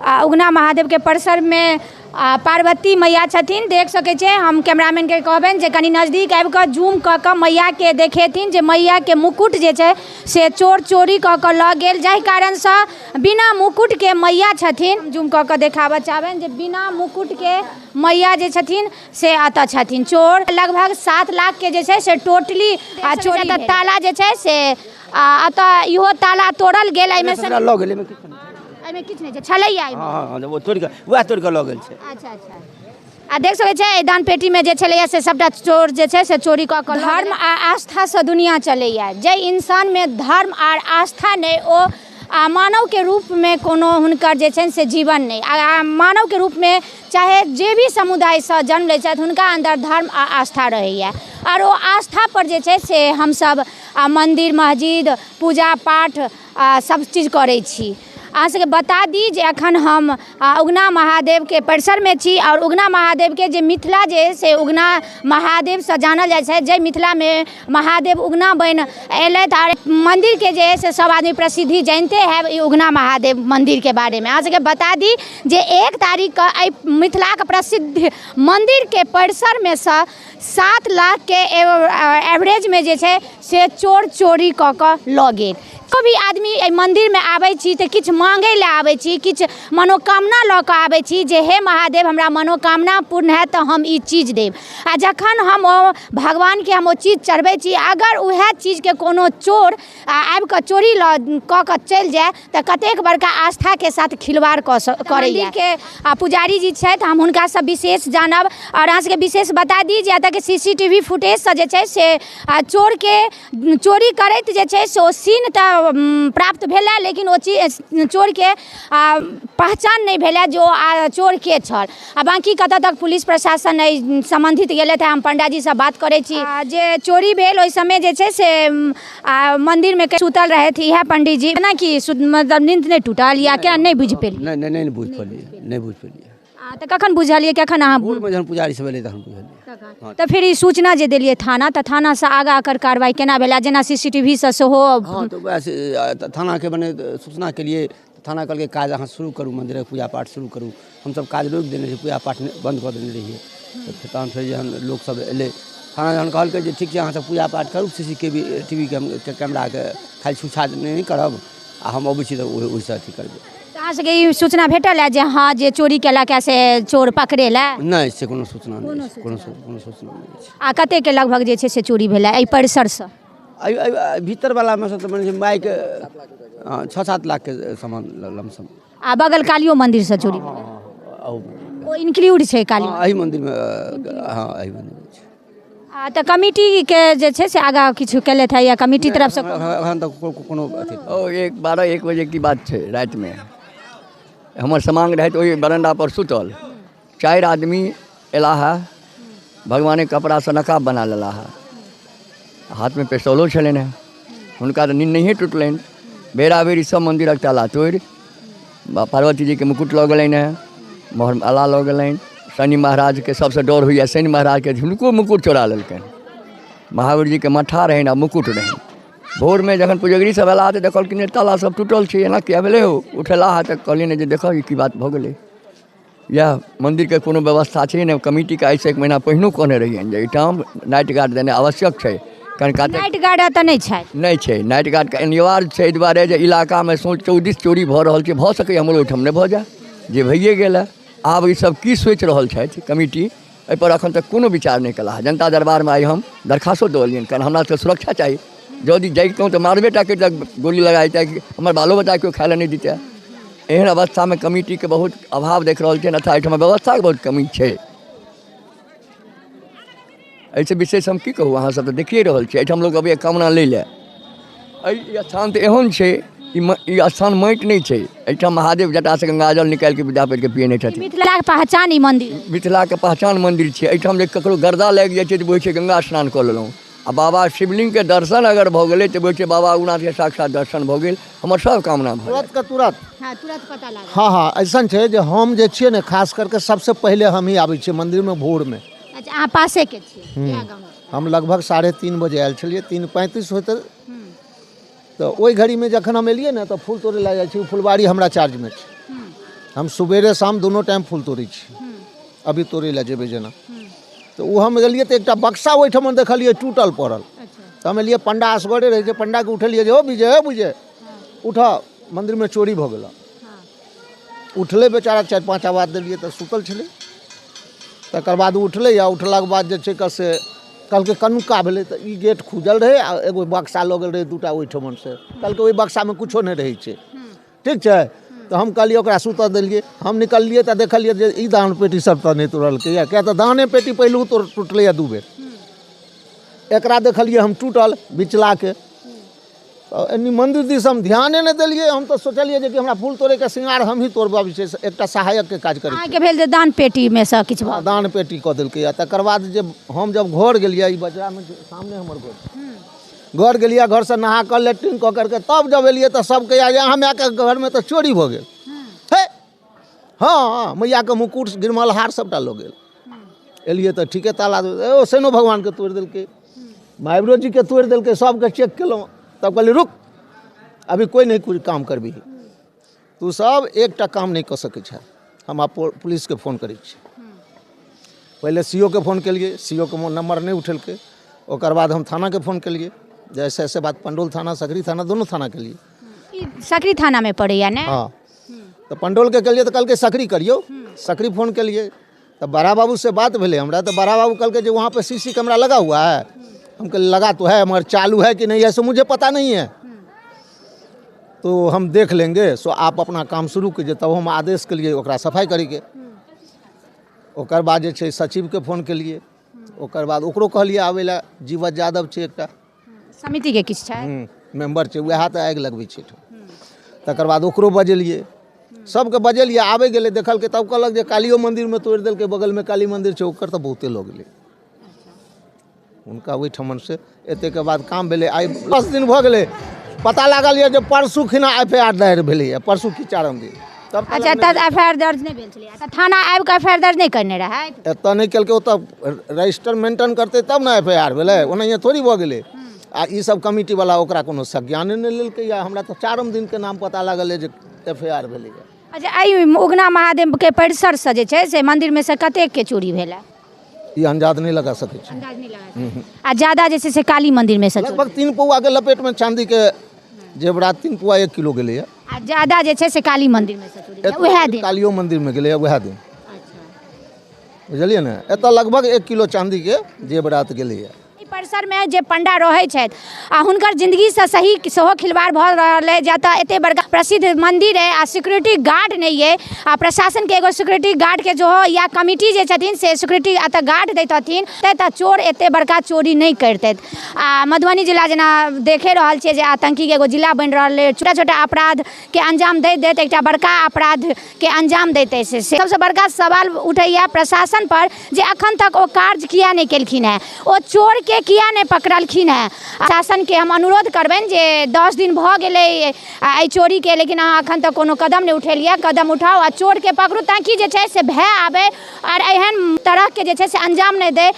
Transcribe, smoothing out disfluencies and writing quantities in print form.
उगना महादेवके परिसरमे पार्वती मैया छथिन। देख सकै छियै, हम कैमरामैनके कहबनि जे कनि नजदीक आबि कऽ जूम कऽ कऽ मैयाके देखेथिन जे मैयाके मुकुट जे छै से चोर चोरी कऽ कऽ लऽ गेल, जाहि कारणसँ बिना मुकुटके मैया छथिन। जूम कऽ कऽ देखाबऽ चाहबनि जे बिना मुकुटके मैया जे छथिन से एतऽ छथिन। चोर लगभग 7 लाखके जे छै से टोटली चोरी। ताला जे छै से एतऽ इहो ताला तोड़ल गेल, एहिमे लऽ गेल, एहिमे किछु नहि छै, छलैया। हँ, ओ तोड़ि कऽ, वएह तोड़ि कऽ लऽ गेल छै। अच्छा अच्छा। आ देख सकै छै, एहि दान पेटीमे जे छलैया से सबटा चोर जे छै से चोरी कऽ कऽ। धर्म आ आस्थासँ दुनिया चलैया। जाहि इंसानमे धर्म आर आस्था नहि, ओ मानवके रूपमे कोनो हुनकर जे छनि से जीवन नहि। आ मानवके रूपमे चाहे जे भी समुदायसँ जन्म लै छथि, हुनका अन्दर धर्म आ आस्था रहैया, आओर ओ आस्था पर जे छै से हमसब मन्दिर मस्जिद पूजा पाठ सब चीज करै छी। अहाँ सबके बता दी जे अखन हम उगना महादेवके परिसरमे छी, आओर उगना महादेवके जे मिथिला जे से उगना महादेवसँ जानल जाइ छै, जाहि मिथिलामे महादेव उगना बनि अयलथि। आओर मन्दिरके जे है से सब आदमी प्रसिद्धि जानिते हैब ई उगना महादेव मन्दिरके बारेमे। अहाँ सबके बता दी जे 1 तारीखके एहि मिथिलाके प्रसिद्ध मन्दिरके परिसरमे सँ 7 लाखके एवरेजमे जे छै से चोर चोरी कऽ कऽ लऽ गेल। कोइ भी आदमी एहि मन्दिरमे आबै छी तऽ किछु माँगै लए आबै छी, किछु मनोकामना लऽ कऽ आबै छी जे हे महादेव हमरा मनोकामना पूर्ण हैत तऽ हम ई चीज देब। आ जखन हम ओ भगवानके हम ओ चीज चढ़बै छी, अगर उएह चीजके कोनो चोर आबि कऽ चोरी लऽ कऽ कऽ चलि जाय तऽ कतेक बड़का आस्थाके साथ खिलवाड़ करैया। के पुजारी जी छथि, हम हुनकासँ विशेष जानब। आओर अहाँ सबके विशेष बता दी जे एतऽके CCTV फुटेजसँ जे छै से चोरके चोरी करैत जे छै से ओ सीन तऽ प्राप्त भेलै, लेकिन ओ चीज चोरके पहचान नहि भेलै जे ओ चोर के छल। आ बाँकी कतऽ तक पुलिस प्रशासन एहि सम्बन्धित गेलथि हँ, हम पंडाजीसँ बात करै छी। जे चोरी भेल ओहि समय जे छै से मन्दिरमे सुतल रहथि इएह पंडीजी। केना की मतलब नींद नहि टूटल या केना नहि बुझि पेलियै? नहि नहि बुझि पेलियै, नहि बुझि पेलियै। तऽ कखन बुझलियै, कखन अहाँ? भोरमे जहन पुजारी सब एलै तहन बुझलियै। तऽ फेर ई सूचना जे देलियै थाना, तऽ थानासँ आगाँ एकर कार्रवाई केना भेलै? जेना CCTV सँ सेहो। हँ, तऽ वएह थानाके मने सूचना केलियै, थाना कहलकै काज अहाँ शुरू करू, मन्दिरक पूजा पाठ शुरू करू। हमसब काज रोकि देने रहियै, पूजा पाठ बन्द कऽ देने रहियै। तऽ तहन फेर जहन लोकसब एलै, थाना जहन कहलकै जे ठीक छै अहाँ सब पूजा पाठ करू, CCTV के कैमराके खाली छूछा नहि करब, आ हम अबै छी तऽ ओहिसँ अथी करबै। तऽ अहाँ सबके ई सूचना भेटल है जे हँ जे चोरी केलक है से चोर पकड़ेला? नहि, से कोनो सूचना नहि, कोनो सूचना नहि अछि। आ कतेकके लगभग जे छै से चोरी भेलै एहि परिसरसँ? एहि भीतरवलामे सँ तऽ माने माइक 6-7 लाखके सामान लमसम। आ बगल कालियो मन्दिरसँ चोरी भेलै? ओ इन्क्लूड छै काली एहि मन्दिरमे? हँ, एहि मन्दिरमे छै। आ तऽ कमिटीके जे छै से आगाँ किछु केलथि है या कमिटी तरफसँ? एखन तक कोनो अथी। ओ 12-1 बजे की बात छै, रातिमे हमर समांग रहथि ओहि बरंडा पर सुतल। 4 आदमी अयलाह है, भगवानके कपड़ासँ नकाब बना लेला है, हाथमे पेस्तौलो छलनि हेँ। हुनका तऽ नींद नहिए टूटलनि। बेरा बेरी सब मन्दिरक ताला तोड़ि पार्वती जीके मुकुट लऽ गेलनि हेँ, मोहर माला लऽ गेलनि। शनि महाराजके सबसँ डर होइए, शनि महाराजके हुनको मुकुट चोरा लेलकनि। महावीर जीके मट्ठा रहनि आ मुकुट रहनि। भोरमे जखन पुजगरी सब अयलाह तऽ देखलखिन जे ताला सब टूटल छै, एना किया भेलै हौ? उठेलाह तऽ कहलियनि जे देखऽ ई की बात भऽ गेलै। इएह मन्दिरके कोनो व्यवस्था छै नहि। कमिटीके आइसँ 1 महीना पहिनो कहने रहियनि जे एहिठाम नाइट गार्ड देनाइ आवश्यक छै। कारण नाइट गार्ड एतऽ नहि छै? नहि छै। नाइट गार्डके अनिवार्य छै, एहि दुआरे जे इलाकामे चौदिस चोरी भऽ रहल छै, भऽ सकैए हमरो ओहिठाम नहि भऽ जाय, जे भइए गेल हँ। आब ईसब की सोचि रहल छथि कमिटी, एहिपर एखन तक कोनो विचार नहि केलाह। जनता दरबारमे आइ हम दरखास्तो देलियनि, कारण हमरा सबके सुरक्षा चाही। यदि जगितहुँ तऽ मारबे टा करितै, गोली लगा दितै, हमर बालो बच्चा केओ खाय लए नहि दितै। एहन अवस्थामे कमिटीके बहुत अभाव देख रहल छियनि, अथवा एहिठाम व्यवस्थाके बहुत कमी छै। एहिसँ विशेष हम की कहू, अहाँ सब तऽ देखिए रहल छियै। एहिठाम लोक अबैए कामना लै लए। एहि स्थान तऽ एहन छै, ई स्थान माटि नहि छै। एहिठाम महादेव जटासँ गंगाजल निकालिके विद्यापतिके पियेने छथिन। मिथिलाके पहचान ई मन्दिर, मिथिलाके पहचान मन्दिर छै। एहिठाम जे ककरो गर्दा लागि जाइ छै तऽ बुझै छै गंगा स्नान कऽ लेलहुँ। आ बाबा शिवलिंगके दर्शन अगर भऽ गेलै तऽ बुझै छै बाबा उगनाथके साक्षात दर्शन भऽ गेल, हमर सब कामना भऽ तुरंत के तुरंत। हाँ, तुरंत पता लागल। हाँ हाँ, ऐसा छै जे हम जे छियै ने, खास करके सबसे पहिले हम ही आबै छियै मंदिरमे भोरमे। अच्छा, अहाँ पासे के छियै? इएह गाँव। हम लगभग 3:30 बजे आयल छलियै, 3:35 होते तऽ ओहि घड़ीमे जखन हम एलियै ने तऽ फूल तोड़ै लए जाइ छी, फुलबाड़ी हमरा चार्जमे छै। हम सुबेरे शाम दुनू टाइम फूल तोड़ै छी, अभी तोड़ै लए जेबै जेना। तऽ ओ हम गेलियै तऽ एकटा बक्सा ओहिठाम देखलियै टूटल पड़ल। तऽ हम एलियै, पंडा असगरे रहै छै, पंडाके उठेलियै जे हो विजय, हे विजय उठ, मन्दिरमे चोरी भऽ गेल। उठलै बेचारा, 4-5 आवाज देलियै तऽ सुतल छलै। तकर बाद उठलै आ उठलाके बाद जे छै से कहलकै कनुका भेलै। तऽ ई गेट खुजल रहै आ एगो बक्सा लऽ गेल रहै 2टा ओहिठमन से। कहलकै ओहि बक्सामे कुछो नहि रहै छै, ठीक छै। तऽ हम कहलियै ओकरा सुतऽ देलियै। हम निकललियै तऽ देखलियै जे ई दान पेटी सब तऽ नहि तोड़लकै, किया तऽ दाने पेटी पहिलु टूटलैए 2 बेर। एकरा देखलियै हम टूटल बिचलाके। तऽ एनी मन्दिर दिस हम ध्याने नहि देलियै। हम तऽ सोचलियै जे कि हमरा फूल तोड़ैके श्रृंगार हमही तोड़बाबै छै, एकटा सहायकके काज करै। अहाँके भेल जे दान पेटीमे सँ किछु भऽ दान पेटी कऽ देलकै। आ तकर बाद जे हम जब घर गेलियै, ई बजरामे सामने हमर घर, घर गेलियै, घरसँ नहा कऽ लैट्रिन कऽ करके तब जब एलियै तऽ सब कहैया जे अहाँ मायके घरमे तऽ चोरी भऽ गेल हे। हँ, मैयाके मुकुट गिरमल हार सबटा लऽ गेल। एलियै तऽ ठीके ताला ओ शैनो भगवानके तोड़ि देलकै, महावीरो जीके तोड़ि देलकै, सबके चेक केलहुँ। तब कहलियै रुक, अभी कोइ नहि कोइ काम करबिही तू, सब एकटा काम नहि कऽ सकै छै। हम आब पुलिसके फोन करै छी। पहिले सी ओ के फोन केलियै, सी ओ के नम्बर नहि उठेलकै। ओकर बाद हम थानाके फोन केलियै जे ऐसे ऐसे बात, पंडौल थाना सकरी थाना दोनो थाना केलियै। ई सकरी थानामे पड़ैया ने? हँ, तऽ पंडौलके केलियै तऽ कहलकै सकरी करियौ। सकरी फोन केलियै तऽ बड़ा बाबू से बात भेलै हमरा। तऽ बड़ा बाबू कहलकै जे वहाँ पे सी कैमरा लगा हुआ है। हम कहलियै लगा तो है, मगर चालू है कि नहीं है सो मुझे पता नहीं है, तो हम देख लेंगे, सो आप अपना काम शुरू कीजिए। तब हम आदेश केलियै ओकरा सफाइ करैके। ओकर बाद जे छै सचिवके फोन केलियै। ओकर बाद ओकरो कहलियै आबै लए, जीवत यादव छै एकटा समितिके किछु छै मेम्बर छै, वएह तऽ आगि लगबै छै। तकर बाद ओकरो बजेलियै, सबके बजेलियै, आबै गेलै, देखलकै तब कहलक जे कालियो मन्दिरमे तोड़ि देलकै, बगलमे काली मन्दिर छै ओकर तऽ बहुते लऽ गेलै हुनका ओहिठमन से। एतेके बाद काम भेलै। आइ 10 दिन भऽ गेलै, पता लागल यऽ जे परसू खिना एफ I R दायर भेलैए, परसू की 4 दिन तब। अच्छा, तब एफ I R दर्ज नहि भेल छलै? तऽ थाना आबि कऽ एफ I R दर्ज नहि करने रहै? एतऽ नहि केलकै, ओतऽ रजिस्टर मेंटेन करतै तब ने एफ I R भेलै, ओनाहिए थोड़ी भऽ गेलै। आ ई सब कमिटीवला ओकरा कोनो संज्ञाने नहि लेलकै। या हमरा तऽ 4 दिनके नाम पता लागल जे एफ I R भेलैए। अच्छा, एहि उगना महादेवके परिसरसँ जे छै से मन्दिरमे से कतेकके चोरी भेलै? ई अंदाज नहि लगा सकै छी। अंदाज नहि लगा। आ ज्यादा जे छै से काली मन्दिरमे से लगभग 3 पौआके लपेटमे चाँदीके जेवरात 3 पौआ 1 किलो गेलैए। आ ज्यादा जे छै से काली मन्दिरमे से चोरी भेलै उएह दिन? कालियो मन्दिरमे गेलैए उएह दिन। बुझलियै ने, एतऽ लगभग 1 किलो चाँदीके जेवरात गेलैए। एहि परिसरमे जे पंडा रहै छथि आ हुनकर जिंदगीसँ सही सेहो खिलवाड़ भऽ रहल अइ। जतऽ एते बड़का प्रसिद्ध मंदिर अइ आ सिक्योरिटी गार्ड नहि अइ, आ प्रशासनके एगो सिक्योरिटी गार्डके जो या कमिटी जे छथिन से सिक्योरिटी एतऽ गार्ड दैतथिन तऽ चोर एते बड़का चोरी नहि करितथि। आ मधुबनी जिला जेना देखे रहल छियै जे आतंकीके एगो जिला बनि रहल अइ, छोटा छोटा अपराधके अंजाम दैत दैत एकटा बड़का अपराधके अंजाम दैत अछि। से सबसँ बड़का सवाल उठैया प्रशासन पर जे अखन तक ओ कार्य किया नहि केलखिन हेँ, ओ चोरके किया नहि पकड़लखिन हेँ। शासनके हम अनुरोध करबनि जे 10 दिन भऽ गेलै एहि चोरीके, लेकिन अहाँ अखन तक कोनो कदम नहि उठेलियै, कदम उठाउ आ चोरके पकड़ू ताकि जे छै से भय आबै आओर एहन तरहके जे छै से अंजाम नहि दै।